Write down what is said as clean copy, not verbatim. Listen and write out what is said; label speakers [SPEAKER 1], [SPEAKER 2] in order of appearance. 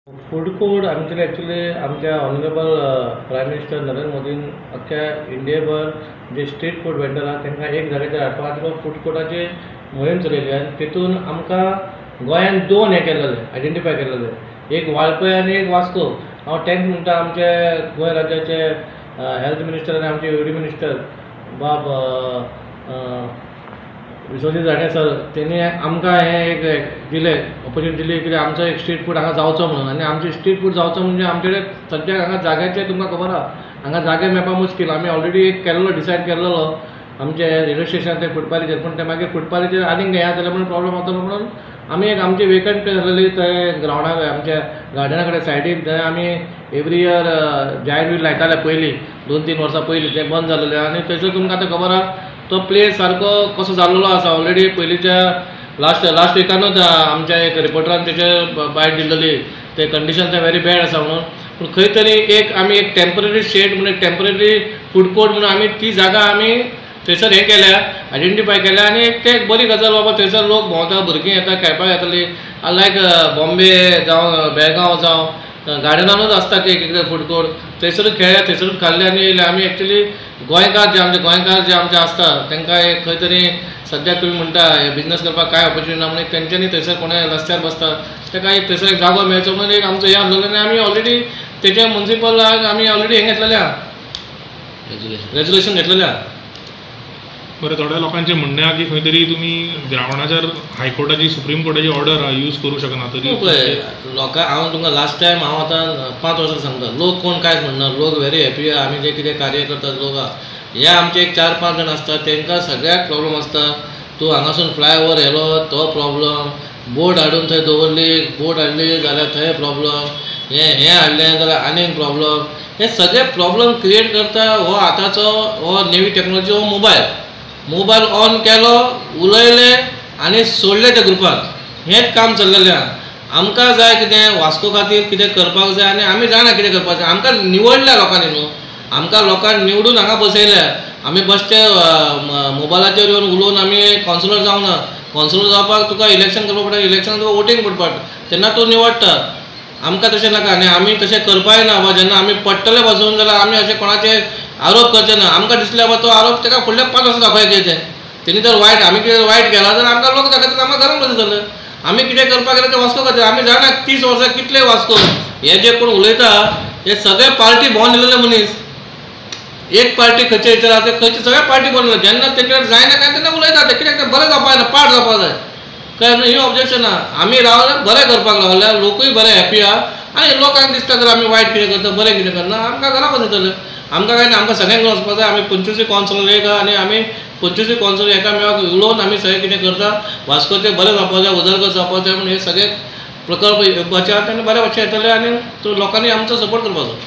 [SPEAKER 1] Food court आमचे actually आमच्या honourable prime minister Narendra मोदीन अख्ख्या इंडियेभर जे स्ट्रीट फूड वेंडर आहा तांकां एक जाग्याचेर हाडपा खातीर फूड कोर्टाची मोहीम चलयली आनी तितून आमकां गोंयान दोन हें केल्लेले आयडेंटिफाय केल्लेले, एक वाळपय आनी एक वास्को. हांव thanks म्हणटा आमचे गोंय राज्याचे हेल्थ मिनिस्टर आनी आमचे युडी मिनिस्टर बाब विश्वजीत राणे सर, तेणी आमकां हें एक दिलें ऑपॉर्च्युनिटी दिली कित्याक आमचो एक स्ट्रीट फूड हांगा जावचो म्हणून. आनी आमचे स्ट्रीट फूड जावचो म्हणजे आमचे कडेन सद्याक हांगा जाग्याचें तुमकां खबर आहा, हांगा जागे मेळपाक मुश्कील. आमी ऑलरेडी एक केल्लो डिसायड केल्लो आमचे रेल्वे स्टेशन ते फुटपाथीचेर, पूण ते मागीर फुटपाथीचेर आनीक हें जालें म्हणून प्रॉब्लम जातलो म्हणून आमी एक आमची वेकंट प्लेस आसलेली थंय ग्रावंडार आमच्या गार्डना कडेन सायडीक थंय आमी एवरी इयर जायंट व्हील लायताले पयलीं 2-3 वर्सां पयलीं, तें बंद जालेलें. आनी थंयसर तुमकां आतां खबर आहा तो प्लेस सारको कसो जाल्लो आसा ऑलरेडी. पयलींच्या लास्ट विकानूच आमच्या एक रिपोर्टरान तेचेर बायट दिल्ली, ते कंडिशन तें व्हेरी बॅड आसा म्हणून. पूण खंय तरी एक आमी एक टेम्पररी शेड म्हणून एक टेम्पररी फूड कोर्ट म्हणून आमी ती जागा आमी थंयसर हें केल्या, आयडेंटिफाय केल्या. आनी एक ते एक बरी गजाल बाबा थंयसर लोक भोंवता, भुरगीं येता, खेळपाक येतली. लायक बॉम्बे जावं बेळगांव जावं गार्डनानूच आसता ते एक एकदां फूड कोर्ट, थंयसरूच खेळ्ळे, थंयसरूच खाल्ले आनी येयले. आमी एक्चुली गोंयकार जे आमचे गोंयकार जे आमचे आसता तांकां एक खंय तरी सद्याक तुमी म्हणटा हे बिजनस करपाक कांय ऑपॉर्च्युनिटी ना म्हणून तेंच्यांनी थंयसर कोणूय रस्त्यार बसता ताका एक थंयसर एक जागो मेळचो म्हणून एक आमचो हें आसलेलो. आनी आमी ऑलरेडी तेच्या मुन्सिपलाक आमी ऑलरेडी हें घेतलेलें आहा, रेजोल्युशन घेतलेलें आहा.
[SPEAKER 2] बरें, थोड्या लोकांचें म्हणणें आहा की खंय तरी तुमी ग्रावंडाचेर हायकोर्टाची सुप्रीम कोर्टाची ऑर्डर आहा यूज करूं शकना तरी
[SPEAKER 1] पळय लोकां. हांव तुमकां लास्ट टायम हांव आतां 5 वर्सां सांगता, लोक कोण कांयच म्हणना, लोक व्हेरी हॅपी. आमी जे कितें कार्य करतात लोक आहा, हे आमचे एक 4-5 जाण आसता तांकां सगळ्याक प्रॉब्लम आसता. तूं हांगासून फ्लायओवर येलो तो प्रॉब्लम, बोट हाडून थंय दवरली, बोट हाडली जाल्यार थंय प्रॉब्लम, हें हाडलें जाल्यार आनीक प्रॉब्लम. हे सगळे प्रॉब्लम क्रिएट करता हो आतांचो हो नेवी टॅक्नोलॉजी, हो मोबायल. मोबायल ऑन केलो, उलयले आनी सोडले त्या ग्रुपाक, हेंच काम चल्लेलें आहा. आमकां जाय कितें वास्को खातीर कितें करपाक जाय आनी आमी जाणा कितें करपाक जाय. आमकां निवडल्या लोकांनी न्हू, आमकां लोकांनी निवडून हांगा बसयल्या. आमी बसचे मोबायलाचेर येवन उलोवन आमी कावन्सिलर जावना. कावन्सिलर जावपाक तुका इलेक्शन करपाक पडटा, इलेक्शन तुका वोटींग पडपा, तेन्ना तूं निवडटा. आमकां तशें नाका आनी आमी तशें करपाय ना बाबा. जेन्ना आमी पडटले बसून जाल्यार आमी अशें कोणाचेर आरोप करचे ना. आमकां दिसलें बाबा तो आरोप ताका फुडल्या 5 वर्सां दाखोवया कितें तेणी जर वायट आमी कितें वायट केलां जाल्यार आमकां लोक दाखयतले, आमकां घरान बसयतले. आमी कितें करपाक गेल्यार तें वास्को खातीर. आमी जाणा 30 वर्सां कितले वास्को हे जे कोण उलयता हे सगळे पार्टी भोंवन येयलेले मनीस. एक पार्टी खंयचे विचार आहा ते खंयचे सगळे पार्टी भोंवन येयले. जेन्ना तेंचे कडेन जायना काय तेन्ना उलयता ते, कित्याक तें बरें जावपाक जायना, पाड जावपाक जाय. कळ्ळें न्हू? ही ऑब्जेक्शन आहा. आमी रावले बरें करपाक रावल्या, लोकूय बरे हॅपी आहा आनी लोकांक दिसता जर आमी वायट कितें करता बरें कितें करना आमकां घरा बसयतले. आमकां कांय ना, आमकां सगळ्यांक वचपाक जाय. आमी 25 कावन्सिलर एक आहा आनी आमी 25 कावन्सिलर एकामेकाक उलोवन आमी सगळें कितें करता. वास्कोचें बरें जावपाक जाय, उदरगत जावपाक जाय म्हणून हे सगळे प्रकल्प येवपाचे आहा, तेन्ना बरे भशेन येतले आनी तो लोकांनी आमचो सपोर्ट करपाचो.